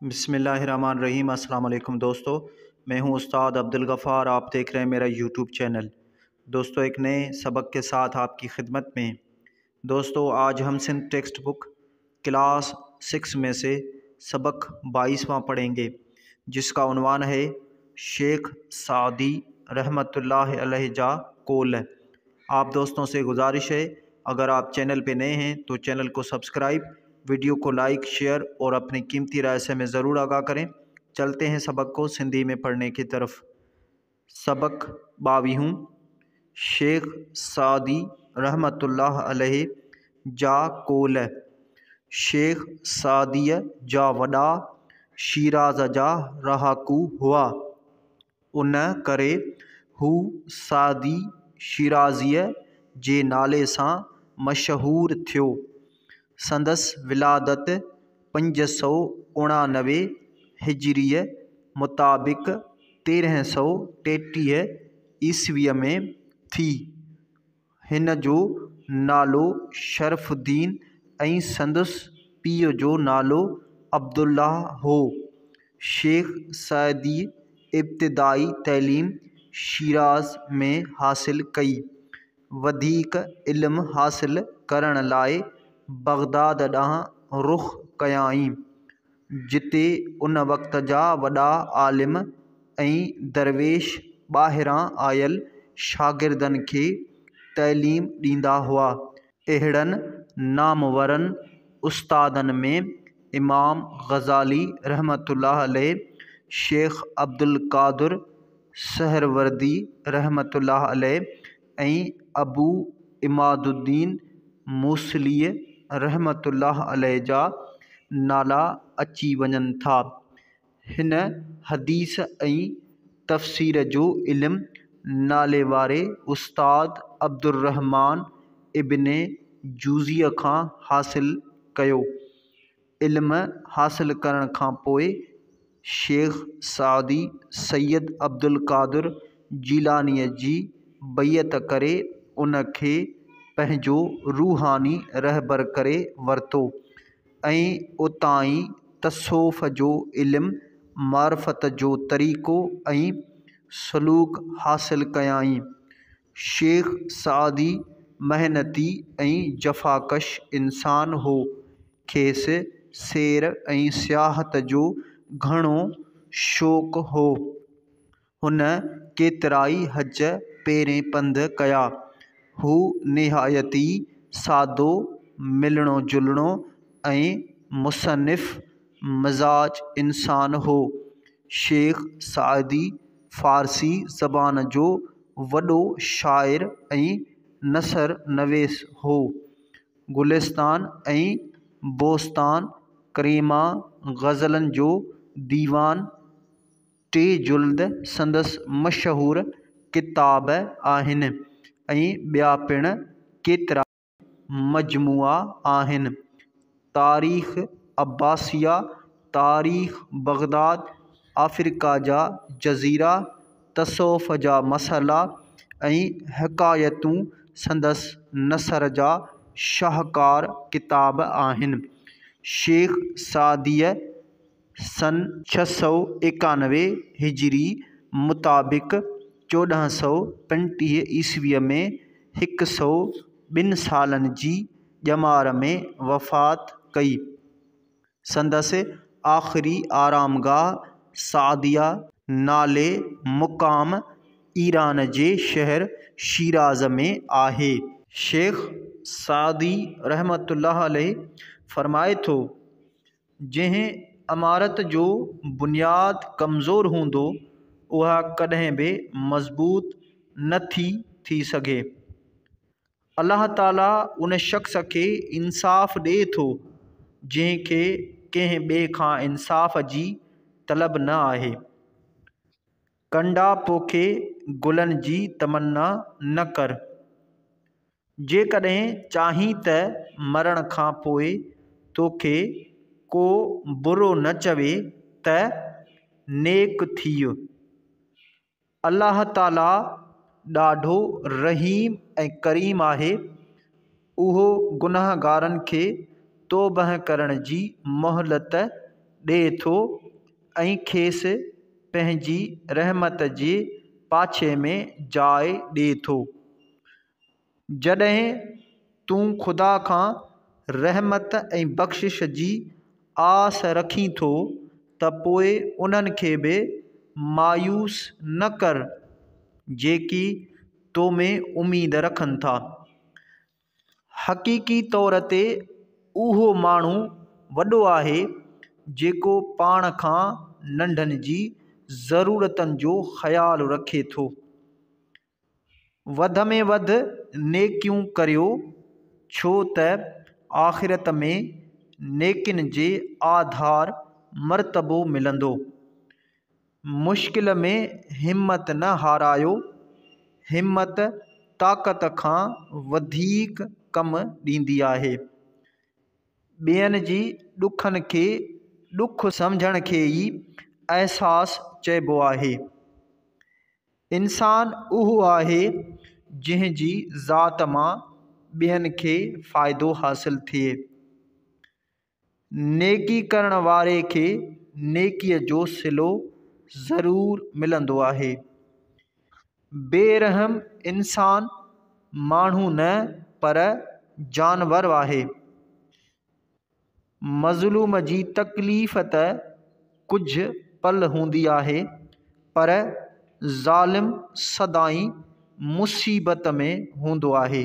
बिस्मिल्लाहिर्रहमानिर्रहीम। अस्सलाम वालेकुम दोस्तों, मैं हूं उस्ताद अब्दुल गफ़ार। आप देख रहे हैं मेरा यूट्यूब चैनल। दोस्तों, एक नए सबक के साथ आपकी खिदमत में। दोस्तों, आज हम सिंध टेक्स्ट बुक क्लास 6 में से सबक 22वां पढ़ेंगे, जिसका उन्वान है शेख सादी रहमतुल्लाह अलैह जा कोल। आप दोस्तों से गुजारिश है, अगर आप चैनल पे नए हैं तो चैनल को सब्सक्राइब, वीडियो को लाइक, शेयर और अपनी कीमती राय से हमें ज़रूर आगाह करें। चलते हैं सबक को सिंधी में पढ़ने की तरफ। सबक 22 शेख सादी रहमतुल्लाह अलैह जा कोल। शेख सादीअ जा वॾा शीराज़ जा रहाकू हुआ, उन करे हू सादी शीराज़ीअ जे नाले सां मशहूर थियो। संदसि विलादत 589 हिजरीअ मुताबिक़ 1333 ईसवीअ में थी। हिन जो नालो शरफ़ुद्दीन ऐं संदसि पीउ जो नालो अब्दुल्लाह हो। शेख सादी इब्तिदाई तइलीम शीराज़ में हासिल कई। वधीक इल्म हासिल करण लाइ बगदाद ॾांहुं रुख कयाईं, जिते उन वक़्त जा वॾा आलिम ऐं दरवेश ॿाहिरां आयल शागिर्दनि खे तइलीम ॾींदा हुआ। अहिड़नि नामवरनि उस्तादनि में इमाम ग़ज़ाली रहमतुल्लाह अलैह, शेख अब्दुल क़ादिर सहरवर्दी रहमतुल्लाह अलैह ऐं अबू इमादुद्दीन मूसलीअ रहमतुल्लाह अलैह जा नाला अची वञनि था। हिन हदीस ऐं तफ़सीर जो इल्म नाले वारे उस्ताद अब्दुर्रहमान इब्न जूज़ीअ खां हासिल कयो। इल्म हासिल करण खां पोइ शेख सादी सैयद अब्दुल क़ादिर जीलानीअ जी बैअत करे उनखे पंहिंजो रूहानी रहबर करे वरितो ऐं उतां ई तसौफ़ जो इल्म, मार्फ़त जो तरीक़ो ऐं सलूक हासिल कयाईं। शेख सादी मेहनती ऐं जफ़ाकश इंसान हो। खेसि सैर ऐं सियाहत जो घणो शौक़ु हो। हुन केतिरा ई हज पेरें पंध कया। हू निहायत ई सादो, मिलणो जुलणो ऐं मुसनिफ़ मिज़ाज इंसान हो। शेख सादी फ़ारसी ज़बान जो वॾो शाइर ऐं नसर नवीस हो। गुलिस्तान ऐं बोस्तान करीमा ग़ज़लनि जो दीवान 3 जुल्द संदसि मशहूर किताब आहिनि ऐं ॿिया पिणु केतिरा मजमुआ आहिनि। तारीख़ अब्बासिया, तारीख़ बगदाद, अफ्रीका जा जज़ीरा, तसौफ़ जा मसइला ऐं हिकायतूं संदसि नसर जा शाहकार किताब आहिनि। शेख सादीअ सन 691 हिजरी मुताबिक़ 1435 ईसवीअ में 102 सालनि जी ॼमार में वफ़ात कई। संदसि आख़िरी आरामगाह सादिया नाले मुक़ाम ईरान जे शहर शीराज़ में आहे। शेख सादी रहमतुल्लाह अलैह फरमाए थो, जंहिं इमारत जो बुनियाद कमज़ोर हूंदो उहा कॾहिं बि मज़बूत नथी थी सघे। अलाह ताला उन शख़्स खे इंसाफ़ ॾिए थो जंहिंखे कंहिं ॿिए खां इंसाफ़ जी तलब न आहे। कंडा पोखे गुलनि जी तमन्ना न कर। जेकॾहिं चाहीं त मरण खां पोइ तोखे को बुरो न चवे त नेक थीअ। अलाह ताला ॾाढो रहीम ऐं करीम आहे। उहो गुनाहगारनि खे तौबह करण जी मोहलत ڏئي ٿو ۽ کيس پنهنجي رحمت جي پاڇي ۾ جاء ڏئي ٿو. جڏهن تون خدا کان رحمت ۽ بخشش جي آس رکين ٿو ته پوء انهن کي به مايوس نه ڪر جيڪي تو ۾ اميد رکن ٿا. حقيقي طور تي اهو ماڻهو وڏو آهي جيڪو پاڻ کان ننڍن جي ضرورتن جو خيال رکي ٿو. وڌ ۾ وڌ نيڪيون ڪريو، ڇو ته آخرت ۾ نيڪين جي آڌار مرتبو ملندو. مشڪل ۾ همت نه هارايو، همت طاقت کان وڌيڪ ڪم ڏيندي آهي. ٻين جي ڏکن کي ڏک سمجهڻ کي ئي احساس چئبو آهي. انسان اهو آهي جنهن جي ذات مان ٻين کي فائدو حاصل ٿئي. نيڪي ڪرڻ واري کي نيڪيء جو صلو ضرور ملندو آهي. بي رحم انسان ماڻهو نه پر جانور آهي. مظلوم جي تڪليف ته ڪجهه پل هوندي آهي پر ظالم سدائين مصيبت ۾ هوندو آهي.